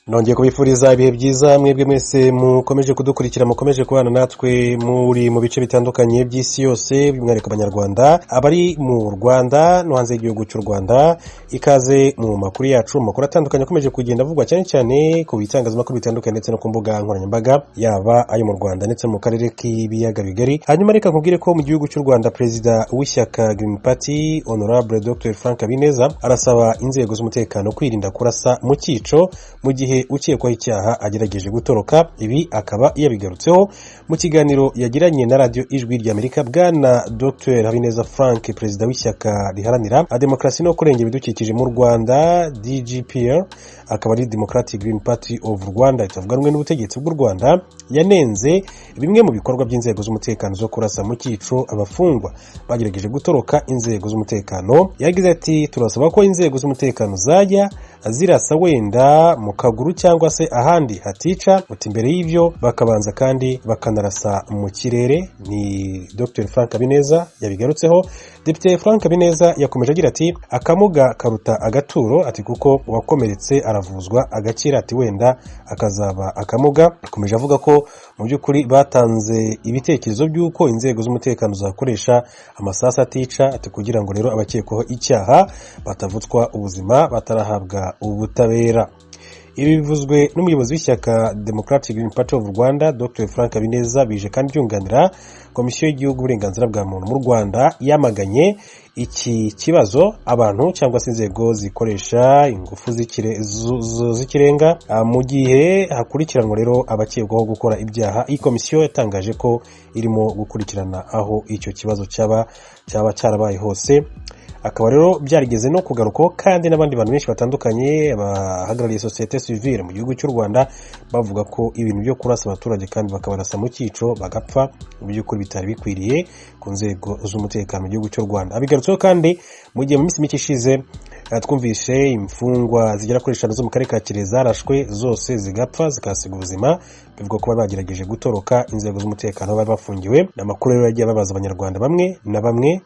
Nongeye kubifuriza ibihe byiza mwebwe mwese mukomeje kudukurikira, mukomeje kubana natwe muri mu bice bitandukanye by'isi yose, by'umwihariko Abanyarwanda abari mu Rwanda no hanze y'igihugu cy'u Rwanda. Ikaze mu makuru yacu, amakuru atandukanye akomeje kugenda avugwa cyane cyane ku bitangazamakuru bitandukanye ndetse no ku mbuga nkoranyambaga, yaba ayo mu Rwanda ndetse mu karere k'Ibiyaga Bigari. Hanyuma reka nkubwire ko mu gihugu cy'u Rwanda, perezida w'ishyaka Green Party, Honorable Dr Frank Habineza, arasaba inzego z'umutekano kwirinda kurasa mu cyico mu gihe ukekwaho icyaha agerageje gutoroka. Ibi akaba yabigarutseho mu kiganiro yagiranye na Radiyo Ijwi ry'Amerika. Bwana Dr Habineza Frank, perezida w'ishyaka riharanira demokarasi no kurengera ibidukikije mu Rwanda, DGPR, akaba ari Democratic Green Party of Rwanda, itavuga rumwe n'ubutegetsi bw'u Rwanda, yanenze bimwe mu bikorwa by'inzego z'umutekano zo kurasa mu cyico abafungwa bagerageje gutoroka inzego z'umutekano. Yagize ati: "Turasaba ko inzego z'umutekano zajya zirasa wenda mu kaguru cyangwa se ahandi hatica uti, imbere y'ibyo bakabanza kandi bakanarasa mu kirere." Ni Dr Frank Habineza yabigarutseho. Depite Frank Habineza yakomeje agira ati: "Akamuga karuta agaturo," ati "kuko uwakomeretse aravuzwa agakira," ati "wenda akazaba akamuga." Akomeje avuga ko mu by'ukuri batanze ibitekerezo by'uko inzego z'umutekano zakoresha amasasu atica, ati kugira ngo rero abakekwaho icyaha batavutswa ubuzima batarahabwa ubutabera. Ibi bivuzwe n'umuyobozi w'ishyaka Democratic Green Party of Rwanda, Dr Frank Habineza, bije kandi byunganira Komisiyo y'Igihugu uburenganzira bwa muntu mu Rwanda, yamaganye iki kibazo, abantu cyangwa se inzego zikoresha ingufu z'ikirenga mu gihe hakurikiranwa rero abakekwaho gukora ibyaha. Iyi komisiyo yatangaje ko irimo gukurikirana aho icyo kibazo cyaba cyarabaye hose. Akaba rero byarigeze no kugarukaho kandi n'abandi bantu benshi batandukanye bahagarariye sosiyete sivile mu gihugu cy'u Rwanda, bavuga ko ibintu byo kurasa abaturage kandi bakabarasa mu cyico bagapfa, mu by'ukuri bitari bikwiriye ku nzego z'umutekano mu gihugu cy'u Rwanda. Abigarutseho kandi mu gihe mu minsi mike ishize twumvise imfungwa zigera kuri 5 zo mu karere ka Kirehe zarashwe zose zigapfa, zikahasiga ubuzima, bivugwa ko bari bagerageje gutoroka inzego z'umutekano bari bafungiwe. Ni amakuru rero yagiye ababaza Abanyarwanda bamwe na bamwe.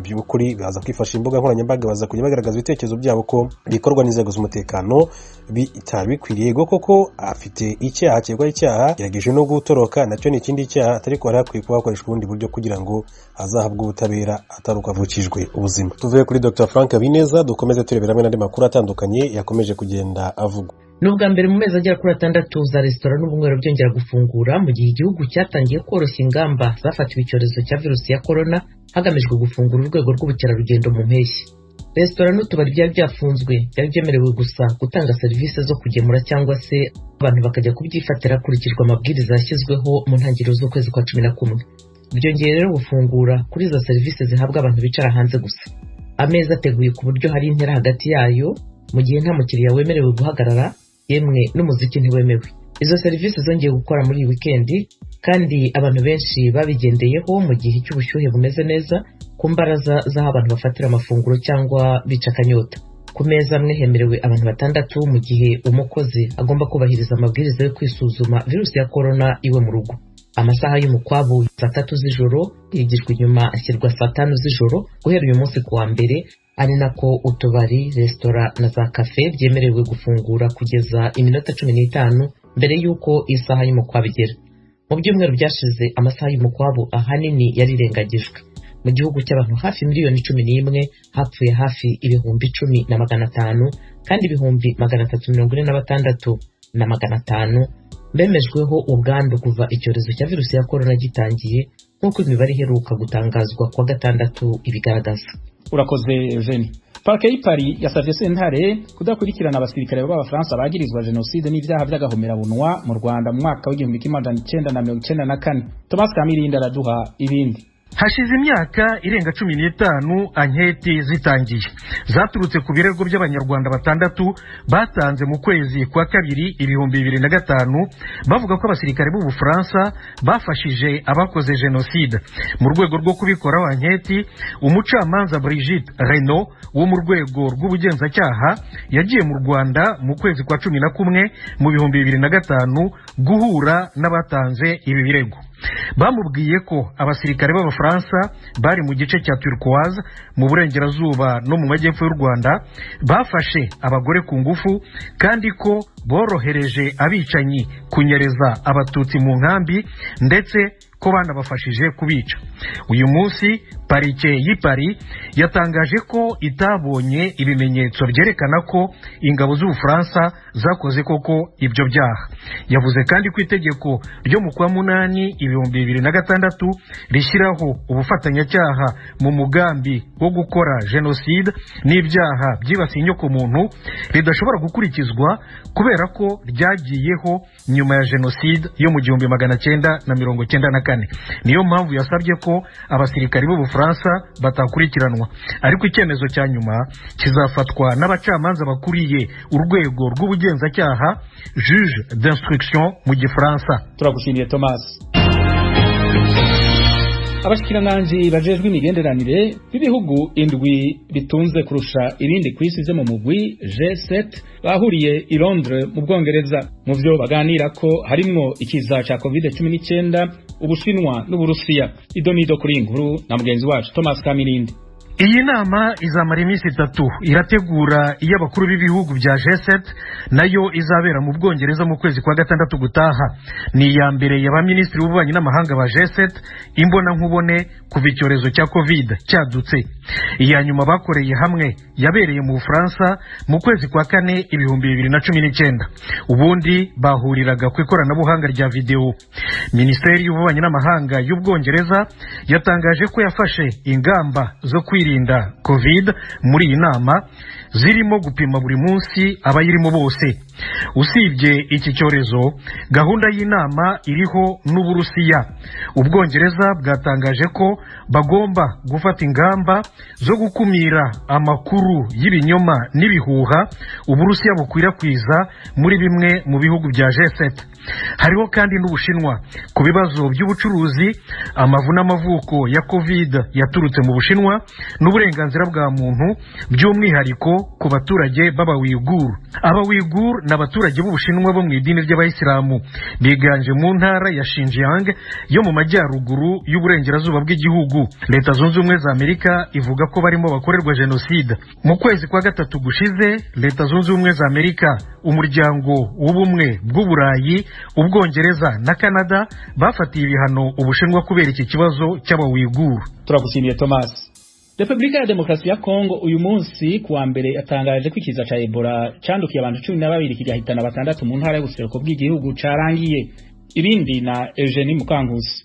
By'ukuri baza kwifashisha imbuga nkoranyambaga, baza kujya bagaragaza ibitekerezo byabo ko bikorwa n'inzego z'umutekano bitari bikwiriye. Yego koko afite icyaha, akekwaho icyaha, yagerageje no gutoroka, nacyo ni ikindi cyaha, ariko hari hakwiye kuba hakoreshwa ubundi buryo kugira ngo azahabwe ubutabera, atari uko avukijwe ubuzima. Tuvuye kuri Dr Frank Habineza, dukomeze turebera hamwe n'andi makuru atandukanye yakomeje kugenda avugwa. Ni ubwa mbere mu mezi agera kuri 6 za resitora n'ubunywero byongera gufungura, mu gihe igihugu cyatangiye koroshya ingamba zafatiwe icyorezo cya virusi ya korona, hagamijwe gufungura urwego rw'ubukerarugendo mu mpeshyi. Resitora n'utubari byari byafunzwe byari byemerewe gusa gutanga serivisi zo kugemura cyangwa se abantu bakajya kubyifatira, hakurikijwe amabwiriza yashyizweho mu ntangiriro z'ukwezi kwa 11. Byongeye rero gufungura kuri izo serivisi zihabwa abantu bicara hanze gusa. Ameza ateguye ku buryo hari intera hagati yayo, mu gihe nta mukiriya wemerewe guhagarara, yemwe n'umuziki ntiwemewe. Izo serivisi zongeye gukora muri iyi wikendi, kandi abantu benshi babigendeyeho mu gihe cy'ubushyuhe bumeze neza, ku mbaraza z'aho abantu bafatira amafunguro cyangwa bica akanyota. Ku meza amwe hemerewe abantu batandatu, mu gihe umukozi agomba kubahiriza amabwiriza yo kwisuzuma virusi ya korona iwe mu rugo. Amasaha y'umukwabu saa 3 z'ijoro yigijwe inyuma, ashyirwa saa 5 z'ijoro guhera uyu munsi ku wa mbere, ari nako utubari, resitora na za kafe byemerewe gufungura kugeza iminota 15 mbere y'uko isaha y'umukwabu igera. Mu byumweru byashize amasaha y'umukwabu ahanini yarirengagijwe. Mu gihugu cy'abantu hafi miliyoni 11 hapfuye hafi 10,500, kandi 346,500 bemejweho ubwandu kuva icyorezo cya virusi ya korona gitangiye, nk'uko imibare iheruka gutangazwa kuwa gatandatu ibigaragaza. Urakoze, Eugenie. Parke y'i Paris yasavye sentare kudakurikirana abasirikare b'Abafaransa bagirizwa jenoside n'ivyaha vy'agahomerabunwa mu Rwanda mu mwaka w'1994. Thomas Kamirindi araduha ibindi. Hashize imyaka irenga 15 anketi zitangiye, zaturutse ku birego by'Abanyarwanda batandatu batanze mu kwezi kwa kabiri 2005, bavuga ko abasirikare b'Ubufaransa bafashije abakoze jenoside. Mu rwego rwo kubikoraho anketi, umucamanza Brigitte Reynaud wo mu rwego rw'ubugenzacyaha yagiye mu Rwanda mu kwezi kwa 11 mu 2005 guhura n'abatanze ibi birego. Bamubwiye ko abasirikare b'Abafaransa bari mu gice cya Turquoise mu burengerazuba no mu majyepfo y'u Rwanda bafashe abagore ku ngufu, kandi ko borohereje abicanyi kunyereza Abatutsi mu nkambi, ndetse ko banabafashije kubica. Uyu munsi parike y'i Paris yatangaje ko itabonye ibimenyetso byerekana ko ingabo z'Ubufaransa zakoze koko ibyo byaha. Yavuze kandi ko itegeko ryo mu kwa 8 2006 rishyiraho ubufatanyacyaha mu mugambi wo gukora jenoside n'ibyaha byibasiye inyokomuntu ridashobora gukurikizwa kubera ko ryagiyeho nyuma ya jenoside yo mu 1994. Niyo mpamvu yasabye ko abasirikari b'Ubufaransa batakurikiranwa, ariko icyemezo cya nyuma kizafatwa n'abacamanza bakuriye urwego rw'ubugenzacyaha, juge d'instruction mu Gifaransa. Turagushimiye Thomas. Abashikiranganji bajejwe imigenderanire b'ibihugu indwi bitunze kurusha ibindi ku isi vyo mu mugwi G7 bahuriye i Londres mu Bwongereza. Mu vyo baganira ko harimwo ikiza ca COVID-19, Ubushinwa n'Uburusiya. Idonido kuri inkuru na mugenzi wacu Thomas Kamirindi. Iyi nama izamara iminsi 3, irategura iy'abakuru b'ibihugu bya G7 nayo izabera mu Bwongereza mu kwezi kwa 6 gutaha. Ni iya mbere y'abaminisitiri b'ububanyi n'amahanga ba G7 imbona nkubone kuva icyorezo cya Covid cyadutse. Iya nyuma bakoreye hamwe yabereye mu Bufaransa mu kwezi kwa 4 2019. Ubundi bahuriraga ku ikoranabuhanga rya video. Minisiteri y'ububanyi n'amahanga y'Ubwongereza yatangaje ko yafashe ingamba zo kwirinda Covid muri iyi nama, zirimo gupima buri munsi abayirimo bose. Usibye iki cyorezo, gahunda y'inama iriho n'Uburusiya. Ubwongereza bwatangaje ko bagomba gufata ingamba zo gukumira amakuru y'ibinyoma n'ibihuha Uburusiya bukwirakwiza muri bimwe mu bihugu bya G7. Hariho kandi n'Ubushinwa ku bibazo by'ubucuruzi, amavu n'amavuko ya Covid yaturutse mu Bushinwa n'uburenganzira bwa muntu, by'umwihariko ku baturage b'Abawigur. Abawigur ni abaturage b'Ubushinwa bo mu idini ry'Abayisilamu, biganje mu ntara ya Xinjiang yo mu majyaruguru y'uburengerazuba bw'igihugu. Leta Zunze Ubumwe za Amerika ivuga ko barimo bakorerwa jenoside. Mu kwezi kwa 3 gushize, Leta Zunze Ubumwe za Amerika, Umuryango w'Ubumwe bw'Uburayi, Ubwongereza na Canada bafatiye ibihano Ubushinwa kubera iki kibazo cy'Abawigur. Turagushimiye Thomas. Republika ya Demokarasi ya Kongo uyu munsi kuwa mbere yatangaje ko ikiza ca Ebola candukiye abantu 12 kigahitana 6 mu ntara y'ubuseruko bw'igihugu carangiye. Ibindi na Eugenie Mukankusi.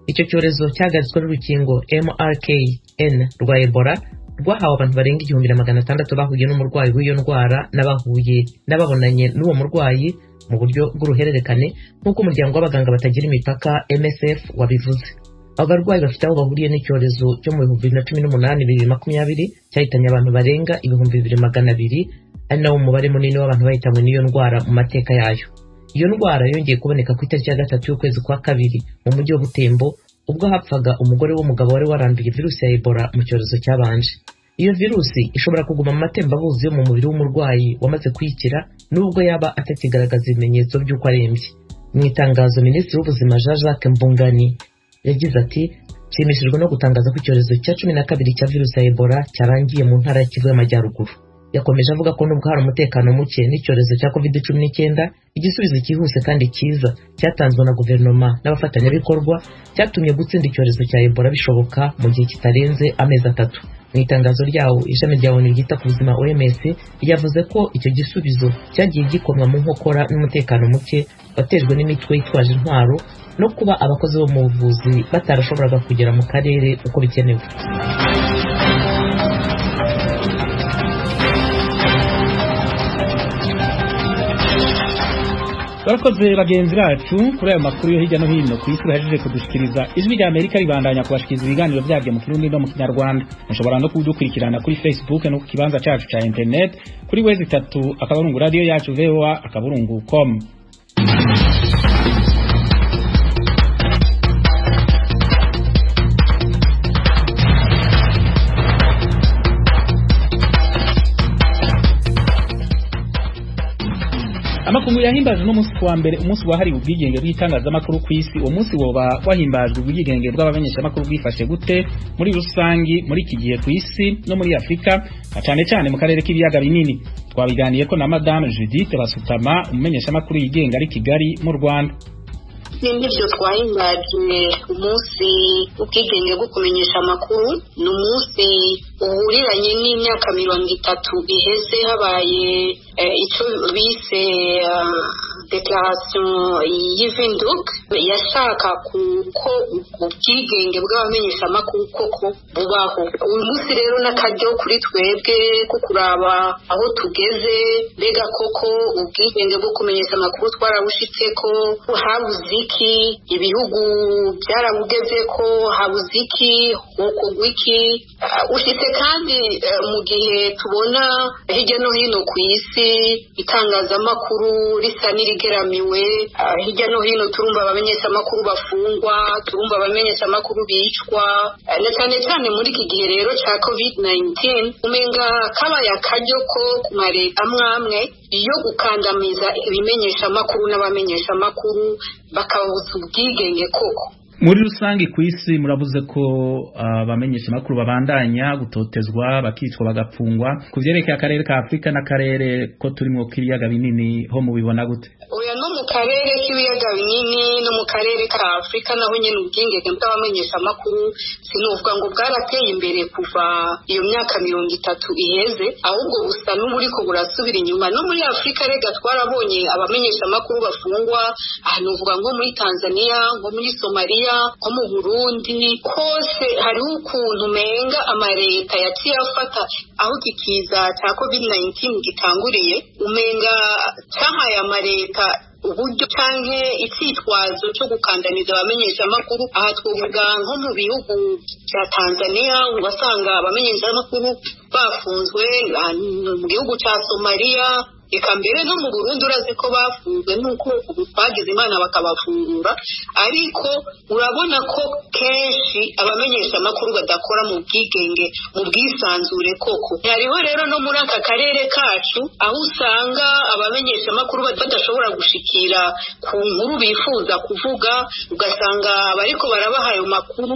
Icyo cyorezo cyahagaritswe n'urukingo MRKN rwa Ebola rwahawe abantu barenga 1600 bahuye n'umurwayi w'iyo ndwara n'abahuye n'ababonanye n'uwo murwayi mu buryo bw'uruhererekane, nk'uko umuryango w'abaganga batagira imipaka MSF wabivuze. Abo barwayi bafite aho bahuriye n'icyorezo cyo mu 2018-2020 cyahitanye abantu barenga 2200, ari nawo mubare munini w'abantu bahitanywe n'iyo ndwara mu mateka yayo. Iyo ndwara yongeye kuboneka ku itariki ya 3 y'ukwezi kwa 2 mu mujyi wa Butembo, ubwo hapfaga umugore w'umugabo wari waranduye virusi ya Ebola mu cyorezo cyabanje. Iyo virusi ishobora kuguma mu matembabuzi yo mu mubiri w'umurwayi wamaze kuyikira, nubwo yaba atakigaragaza ibimenyetso by'uko arembye. Mu itangazo, Minisitiri w'Ubuzima Jean Jacques Mbungani yagize ati: "Nshimishijwe no gutangaza ko icyorezo cya 12 cya virusi ya Ebola cyarangiye mu ntara ya Kivu y'Amajyaruguru." Yakomeje avuga ko nubwo hari umutekano muke n'icyorezo cya COVID-19, igisubizo cyihuse kandi cyiza cyatanzwe na guverinoma n'abafatanyabikorwa cyatumye gutsinda icyorezo cya Ebola bishoboka mu gihe kitarenze amezi 3. Mu itangazo ryawo, ishami rya ONU ryita ku buzima OMS ryavuze ko icyo gisubizo cyagiye gikomwa mu nkokora n'umutekano muke watejwe n'imitwe yitwaje intwaro no kuba abakozi bo mu buvuzi batarashoboraga kugera mu karere uko bikenewe. Barakoze bagenzi bacu kuri ayo makuru yo hirya no hino ku isi bahejeje kudushikiriza. Ijwi rya Amerika ribandanya kubashikiriza ibiganiro byabyo mu Kirundi no mu Kinyarwanda. Mushobora no kudukurikirana kuri Facebook no ku kibanza cacu ca internet kuri www.akaburungu radio yacu voa.com. Amakuru Amakungu yahimbaje no munsi wa mbere umunsi wahariwe ubwigenge bw'itangazamakuru ku isi. Uwo munsi woba wahimbajwe ubwigenge bw'abamenyeshamakuru bwifashe gute muri rusangi muri iki gihe ku isi no muri Afrika, na cyane cyane mu karere k'ibiyaga binini? Twabiganiye ko na Madame Judith Basutama, umumenyeshamakuru yigenga ari Kigali mu Rwanda. N'ibyo twahimbaje umunsi w'ubwigenge bwo kumenyesha amakuru, ni umunsi uhuriranye n'imyaka 30 iheze habaye icyo bise déclaration y'i Windhoek, yashaka kuko ubwigenge bw'abamenyeshamakuru koko bubaho. Uyu munsi rero n'akaryo kuri twebwe ko kuraba aho tugeze, mbega koko ubwigenge bwo kumenyesha amakuru twarabushitse, ko habuze iki, ibihugu byarabugeze, ko habuze iki, hokorwa iki? Ushitse kandi mu gihe tubona hirya no hino ku isi itangazamakuru risa n'irigeramiwe. Hirya no hino turumva abamenyeshamakuru bafungwa, turumva abamenyeshamakuru bicwa, na cyane cyane muri iki gihe rero cya COVID 19, umenga kabaye akaryo ko ku mareta amwe amwe yo gukandamiza ibimenyeshamakuru n'abamenyeshamakuru, bakababuza ubwigenge koko. Muri rusange ku isi, muravuze ko abamenyesha makuru babandanya gutotezwa, bakicwa, bagapfungwa. Ku vyerekeye akarere ka Afrika n'akarere ko turimo k'ibiyaga binini ho mubibona gute? Oya, no mu karere k'ibiyaga binini no mu karere ka Afrika naho nyene ubwigenge bw'abamenyesha makuru sinuvuga ngo bwarateye imbere kuva iyo myaka 30 iheze, ahubwo busa n'uburiko burasubira inyuma. No muri Afrika rega twarabonye abamenyesha makuru bafungwa, aha nuvuga nko muri Tanzania, nko muri Somalia, nko mu Burundi. Hose hariho ukuntu umenga amareta yaciye afata aho iki kiza cya COVID 19 gitanguriye, umenga cyahaye amareta uburyo canke icyitwazo cyo gukandamiza abamenyeshamakuru. Aha twovuga nko mu bihugu bya Tanzania, ugasanga abamenyeshamakuru bafunzwe, mu gihugu cya Somalia, reka mbere no mu Burundi urazi ko bafunzwe, nuko ubu twagize Imana bakabafungura. Ariko urabona ko kenshi abamenyeshamakuru badakora mu bwigenge, mu bwisanzure koko. Hariho rero no muri aka karere kacu aho usanga abamenyeshamakuru badashobora gushikira ku nkuru bifuza kuvuga, ugasanga abariko barabaha ayo makuru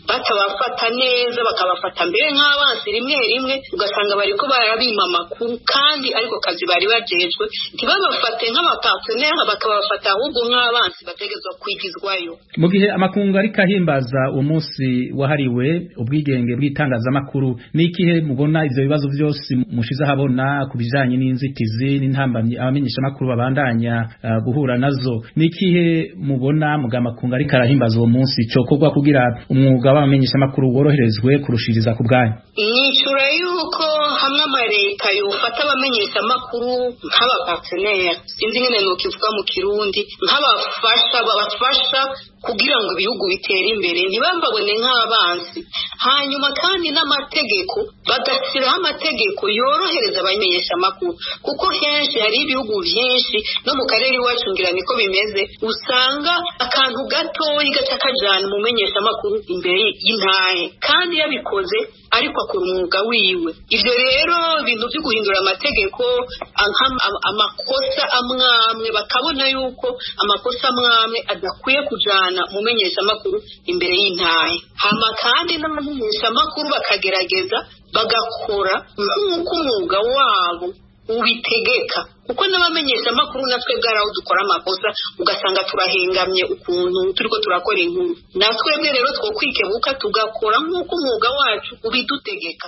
batabafata neza, bakabafata mbere nk'abansi rimwe rimwe, ugasanga bariko barabima amakuru kandi ariko kazi bari bajejwe. Ntibabafate nk'abapartenaire, bakabafata ahubwo nk'abansi bategezwa kwigizwayo. Mu gihe amakungu ariko ahimbaza uwo munsi wahariwe ubwigenge bw'itangazamakuru, ni ikihe mubona ivyo bibazo vyose mushize ahabona ku bijanye n'inzitizi n'intambamyi abamenyeshamakuru babandanya guhura nazo, ni ikihe mubona muga amakungu ariko arahimbaza uwo munsi cokorwa kugira umwuga w'abamenyeshamakuru woroherezwe kurushiriza ku bwanyu? Nicura yuko hamwe amareta yofata abamenyeshamakuru nk'abapartenaire, sinzi ingene nokivuga mu Kirundi, nk'abafasha, babafasha kugira ngo ibihugu bitere imbere, ntibambabone nk'abansi. Hanyuma kandi n'amategeko, bagashyiraho amategeko yorohereza abamenyeshamakuru, kuko henshi hari ibihugu byinshi, no mu karere iwacu ngira niko bimeze, usanga akantu gatoyi gaca kajana umumenyeshamakuru imbere y'intahe, kandi yabikoze ariko akora umwuga wiwe. Ivyo rero ibintu byo guhindura amategeko, amakosa amwamwe bakabona yuko amakosa amwamwe adakwiye kujana umumenyeshamakuru imbere y'intahe. Hama kandi n'abamenyeshamakuru bakagerageza bagakora nk'uko umwuga wabo ubitegeka, kuko n'abamenyeshamakuru natwe bwaraho dukora amakosa, ugasanga turahengamye ukuntu turiko turakora inkuru. Natwebwe rero twokwikebuka tugakora nk'uko umwuga wacu ubidutegeka.